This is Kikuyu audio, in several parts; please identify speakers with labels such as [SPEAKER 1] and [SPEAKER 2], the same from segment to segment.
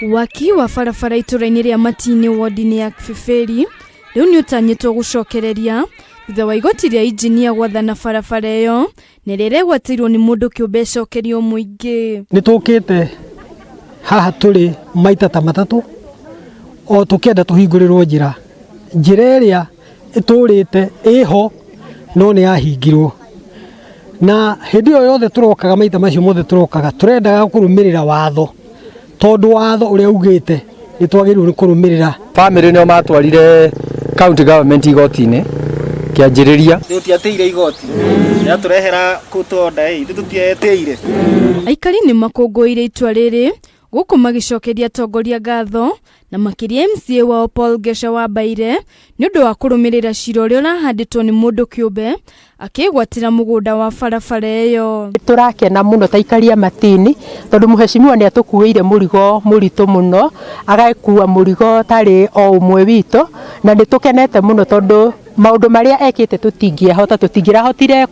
[SPEAKER 1] Waki wa barabara itũra-inĩ rĩa Matinĩ wodi-inĩ ya Kibibĩri rĩu nĩ ũtanyĩtwo gũcokereria thutha wa igoti rĩa injinia gwathana barabara ĩyo na ĩrĩa ĩregwatĩirwo nĩ mũndũ kĩũmbe ĩcokerio mũingĩ.
[SPEAKER 2] Nĩ tũkĩte haha tũrĩ maita ta matatũ o tũkĩenda tũhingũrĩrwo njĩra. Njĩra ĩrĩa ĩtũrĩte ĩho no nĩ yahingirwo. Na hĩndĩ ĩyo yothe tũrokaga maita macio mothe tũrokaga tũrendaga kũrũmĩrĩra watho tondũ watho ũrĩa ugĩte nĩ twagĩrĩirwo nĩ kũrũmĩrĩra.
[SPEAKER 3] Famĩlĩ nĩo matwarire county government igoti-inĩ kĩanjĩrĩria.
[SPEAKER 4] Tũtiatĩire igoti rĩatũrehera kũtonda ĩ ithuĩ tũtietĩire.
[SPEAKER 1] Aikari nĩ makũngũĩire itua rĩrĩ gũkũ magĩcokeria atongoria ngatho na makĩria MCA wao Paul Ngeca wa Mbaire nĩ ũndũ wa kũrũmĩrĩra cira ũrĩa ũrahandĩtwo nĩ mũndũ kĩũmbe akĩĩgwatĩra mũgũnda wa barabara ĩyo.
[SPEAKER 5] Tũrakena mũno ta aikari a Matini tondũ mũheshimiwa nĩ atũkuĩire mũrigo mũritũ mũno, agakua mũrigo tarĩ o ũmwe witũ, na nĩ tũkenete mũno tondũ maũndũ marĩa ekĩte tũtingĩahota, tũtingĩrahotire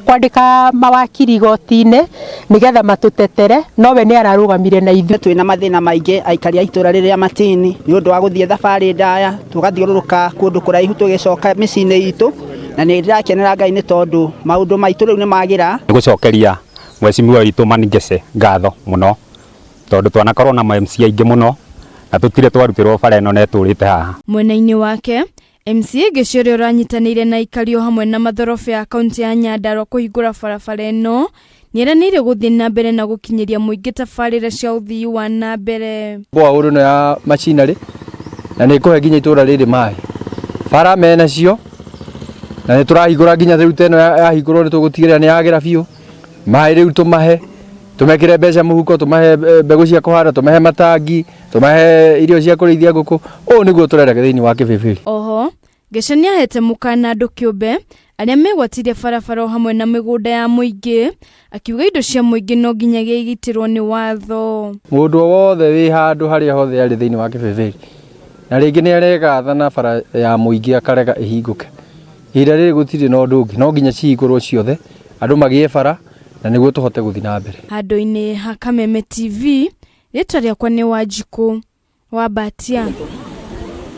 [SPEAKER 5] kwandĩka mawakiri igoti-inĩ nĩgetha matũtetere, nowe nĩ ararũgamire na ithuĩ.
[SPEAKER 6] Twĩna mathĩna maingĩ aikari a itũra rĩrĩ rĩa Matini nĩ ũndũ wa gũthiĩ thabarĩ ndaya, tũgathiũrũrũka kũndũ kũraihu tũgĩcoka mĩciĩ-inĩ itũ, na nĩ ndĩrakenera Ngai nĩ tondũ maũndũ maitũ rĩu nĩ magĩra.
[SPEAKER 7] Nĩ gũcokeria mheshimiwa witũ Manigese ngatho mũno tondũ twanakorwo na ma MCA aingĩ mũno na tũtirĩ twarutĩrwo bara ĩno na ĩtũrĩte haha.
[SPEAKER 1] Mwena-inĩ wake, MCA Ngĩci ũrĩa ũranyitanĩire na aikari o hamwe na mathorobe a kaunti ya Nyandarua kũhingũra barabara ĩno, nĩeranĩire gũthiĩ na mbere na gũkinyĩria mũingĩ tabarĩra cia ũthii wa na mbere.
[SPEAKER 3] Borehole ĩno ya machinery na nĩ ĩkũhe nginya itũra rĩrĩ maĩ. Bara menacio na nĩ tũrahingũra nginya rĩu ta ĩno yahingũrwo nĩ tũgũtigĩrĩra nĩ yagĩra biũ. Maĩ rĩu tũmahe, tũmekĩre mbeca mũhuko, tũmahe mbegũ cia kũhanda, tũmahe matangi, tũmahe irio cia kũrĩithia ngũkũ. Ũũ nĩguo tũrenda thĩinĩ wa Kĩbĩbĩri.
[SPEAKER 1] Oho, Ngeca nĩahete mũkana andũ kĩũmbe arĩa megwatĩire barabara o hamwe na mĩgũnda ya mũingĩ, akiuga indo cia mũingĩ no nginyagia igitĩrwo nĩ watho.
[SPEAKER 3] Mũndũ o wothe wĩ handũ harĩa hothe arĩ thĩinĩ wa Kĩbĩbĩri na rĩngĩ nĩ aregatha na bara ya mũingĩ akarega ĩhingũke, ihinda rĩrĩ gũtirĩ na ũndũ ũngĩ, no nginya cihingũrwo ciothe, andũ magĩe bara na nĩguo tũhote gũthiĩ na mbere.
[SPEAKER 1] Handũ-inĩ ha Kameme TV, rĩtwa rĩakwa nĩ Wanjikũ wa Mbatia.